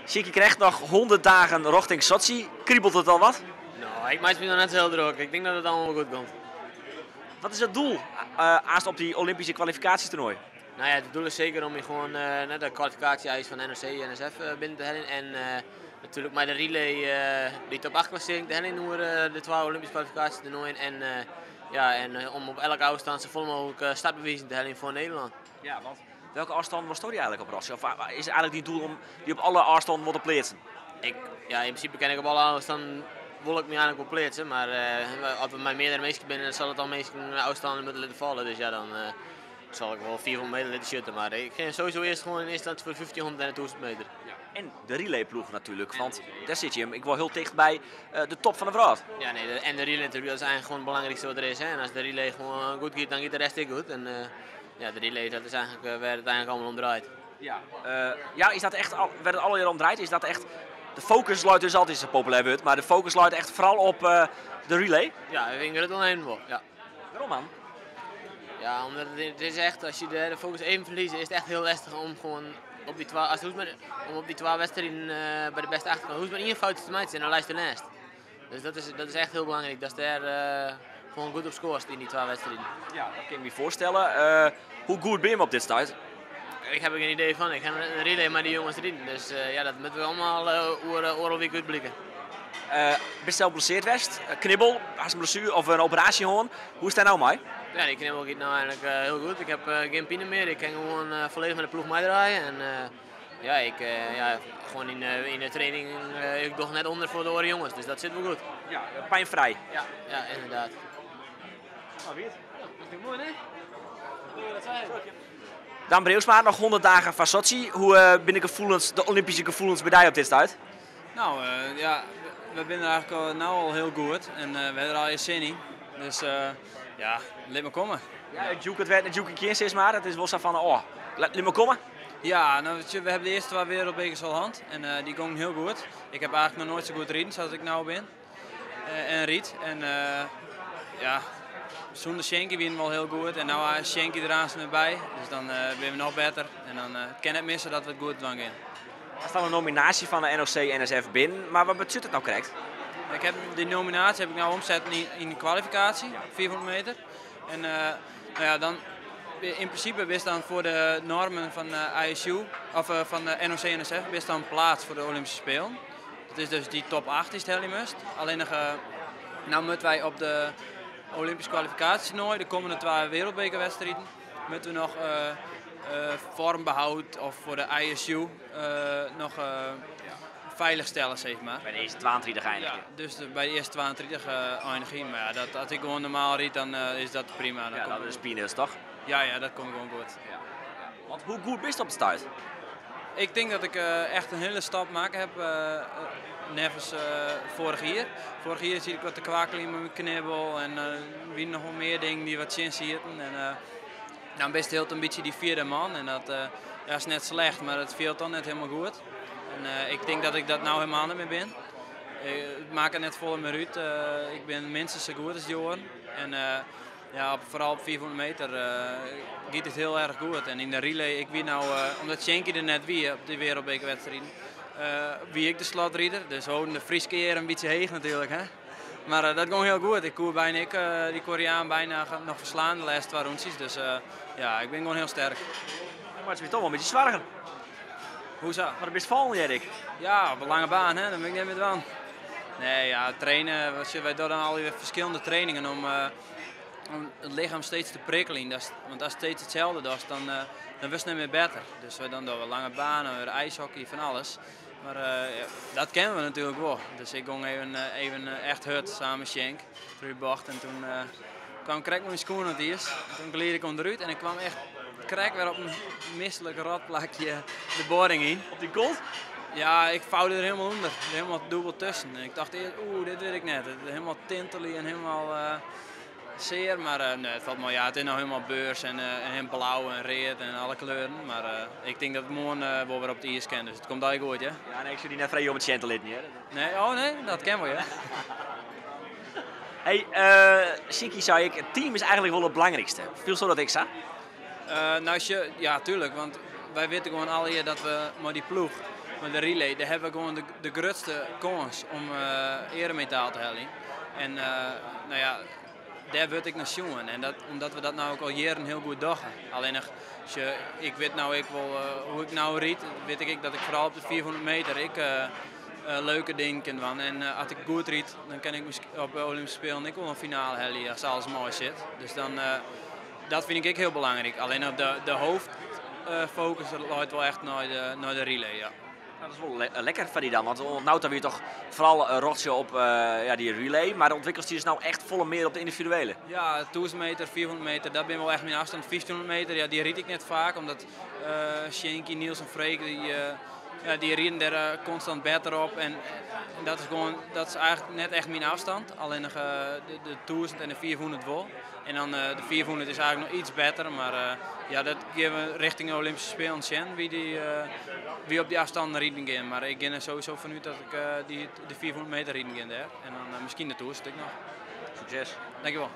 Sjinkie Knegt, noch 100 dagen rjochting Sotsji. Kriebelt it al wat? No, ik meitsje my noch net sa hiel drok. Ik tink dat it allegear wol goed komt. Wat is it doel aanst op dy Olympyske kwalifikaasjetoernoai? No ja, it doel is seker om my gewoan net de kwalifikaasje-eis fan NOC en NSF binnen te heljen. En natuerlik mei de relay dy top 8 klassearring te heljen oer de twa Olympyske kwalifikaasjetoernoaien. En, ja, en om op elke ôfstân safolle mooglik startbewizen te heljen foar Nederlân. Ja, want welke ôfstân wolsto dy eigenlik op rotsje? Of is it eigenlik dyn doel om dy op alle ôfstannen wol te pleatsen? Ik, ja, yn prinsipe kin ik op alle ôfstannen wol ik my eigenlik wol pleatse, mar as we mei meardere minsken binne, dan sil it al minsken ôfstannen moatte litte falle. Dus ja, dan sil ik wol 500 meter litte sjitte. Mar ik gean sowieso earst gewoan yn earste ynstânsje foar de 1500 en de 1000 meter. Ja. En de relayploech natuerlik, want dêr sit jim ek wol hiel ticht by de top fan de wrâld. Ja, nee, en de relay natuerlik, dat is eigenlik gewoan it belangrykste wat der is. Hè. En as de relay gewoan goed giet, dan giet de rest ek goed. En ja, de relay, dat is eigenlik wêr't it eigenlik allegear om draait. Ja, ja, is dat echt wêr't it allegear om draait? Is dat echt, de focus leit dus altyd, is in populêr wurd, mar de focus leit echt foaral op de relay? Ja, ik tink it wol wol, ja. Wêrom dan? Ja, omdat it is echt, as je de focus even ferlieze, is it echt hiel lestich om gewoan op dy twa, as mar, om op dy twa wedstriden by de bêste acht te kommen. Hoechst mar ien fout te meitsjen en dan leist dernêst. Dus dat is echt hiel belangryk, datst dêr gewoan goed op skoarst yn dy twa wedstriden. Ja, dat kin ik my foarstelle. Hoe goed binne jim op dit stuit? Ik ha der gjin idee fan. Ik ha in relay mei dy jonges riden, dus ja, dat moatte we allegear oer oardel wike útblike. Bist sels blessearre west, knibbel, hast in blessuere of in operaasje hân. Hoe is it dêr no mei? Ja, dy knibbel giet no eigenlik hiel goed. Ik ha gjin pine mear. Ik kin gewoan folledich mei de ploech meidraaie. En ja, ik, ja, gewoan yn de training, ik doch net ûnder foar de oare jonges, dus dat sit wol goed. Ja, pynfrij. Ja, ja, ynderdaad. Nou, Wiert. Ja, dat is moai, hè? Daan Breeuwsma, noch 100 dagen foar Sotsji. Hoe binne de gefoelens, de Olympyske gefoelens by dy op dit stuit? No, ja, we binne der eigenlik al, no al hiel goed en we hawwe der al sin yn. Dus ja, lit mar komme. Ja, it djoeket wêr't net djoeke kin, sis mar. It is wol sa fan, oh, lit mar komme. Ja, no, we hawwe de earste twa wereldbekers al hân en dy gongen hiel goed. Ik ha eigenlik noch noait sa goed riden sa as ik no bin en ryd. En ja, sûnder Sjinkie wiene we al hiel goed en no is Sjinkie der aanst wer by. Dus dan binne we noch better en dan kin net misse dat we it goed dwaan gean. Hast al in nominaasje fan de NOC-NSF binnen, mar wat betsjut it no krekt? Ik ha dy nominaasje ha ik no omset yn kwalifikaasje, 500 meter. En no ja, dan yn prinsipe bist dan foar de normen fan de ISU of fan de NOC-NSF bist dan pleatst foar de Olympyske Spelen. Dat is dus dy top 8 dy'tst helje moatst. Allinnich no moatte wy op de Olympyske kwalifikaasjetoernoai, de kommende twa wereldbekerwedstriden, moatte we noch vormbehoud of foar de ISU noch feilich stelle, sis mar. By de earste 32 einigje. Ja, dus by de earste 32 einigje. Mar ja, dat, as ik gewoan normaal ryd, dan is dat prima. Dan ja, dat is peanuts, toch? Ja, ja, dat komt gewoan goed. Ja. Want hoe goed bist op it stuit? Ik tink dat ik echt in hiele stap makke ha neffens foarich jier. Foarich jier siet ik wat te kwakkeljen mei myn knibbel en der wiene noch wol mear dingen dy't wat tsjin sieten. En dan bist hieltyd in bytsje dy fjirde man en dat ja, is net slecht, mar it fielt dan net hielendal goed. En ik tink dat ik dat no hielendal net mear bin. It makket net folle mear út. Ik bin minstens sa goed as dy oaren. En ja, foaral op 500 meter giet it hiel erch goed. En yn de relay, ik wie no, omdat Sjinkie der net wie op dy wereldbekerwedstriden, wie ik de slotrider. Dus we holden de Fryske ear in bytsje heech natuerlik. Hè? Mar dat gong hiel goed. Ik koe byna ek dy Koreaan byna noch ferslaan de lêste twa rûntsjes. Dus ja, ik bin gewoan hiel sterk. Dan meitsje my toch wol in bytsje soargen. Hoe sa? Mar do bist fallen, hear ik. Ja, op de lange baan, hè? Dat moat ik net mear dwaan. Nee, ja, trainen, wy dogge dan allegear ferskillende trainingen om it lichem steeds te prikkeljen. Dat want ast steeds itselde dochst, dan wurdst net mear better. Dus dan dogge we lange banen, wer ijshockey, fan alles. Mar ja, dat kinne we natuerlik wol. Dus ik gong even echt hurd samen mei Sjink troch dy bocht en toen kwam ik krekt mei myn skoen oan it iis. Toen glied ik ûnderút en ik kwam echt krekt wer op in mislik rotplakje de boarding yn. Op dy kont? Ja, ik foude der hielendal ûnder. Hielendal dûbel tusken. En ik tocht earst, oeh, dit wit ik net. Het is hielendal tintelje en hielendal sear, mar nee, it falt mei. Ja, it is no hielendal beurs en hielendal blau en read en alle kleuren. Mar ik tink dat ik moarn wol wer op it iis kin, dus it komt allegear goed, ja. Ja, nee, ik soe dy net freegje om it sjen te litten, hear. Nee, oh nee, dat kin wol, ja. Hey, Sjinkie, sei ik, it team is eigenlik wol it belangrykste. Fielsto dat ek sa? No, ja, tuerlik, want wy witte gewoan allegear dat we mei dy ploech Mar de relay, dêr hawwe we gewoan de grutste kâns om earemetaal te heljen. En no ja, dêr wurdt ek nei sjoen. En dat, omdat we dat no ek al jierren hiel goed dogge. Allinnich, ik wit no ek wol hoe't ik no ryd, wit ik ek dat ik foaral op de 500 meter ek leuke dingen kin dwaan. En as ik goed ryd, dan kin ik op de Olympyske Spelen ek wol in finale helje as alles moai sit. Dus dan, dat fyn ik ek hiel belangryk. Allinnich de hoofdfocus leit wol echt nei de relay, ja. Nou, dat is wol lekker foar dy dan, want oant no ta wie toch foaral rjochtsje op, ja, dy relay, mar de ûntwikkelst dy dus no echt folle mear op de yndividuele. Ja, 1000 meter, 400 meter, dat binne wol echt myn ôfstân. 1500 meter, ja, dy ryd ik net faak, omdat Sjinkie, Niels en Freek, ja, dy ride dêr konstant better op. En dat is gewoan, dat is eigentlik net echt myn ôfstân. Allinnich de 1000 en de 500 wol. En dan de 500 is eigentlik noch yts better, mar ja, dat gean we rjochting de Olympyske Spelen sjen, wie op dy ôfstannen riden gean. Mar ik gean der sowieso fanút dat ik de 500 meter riden gean dêr. En dan miskien de 1000 ek noch. Sukses. Dankjewol.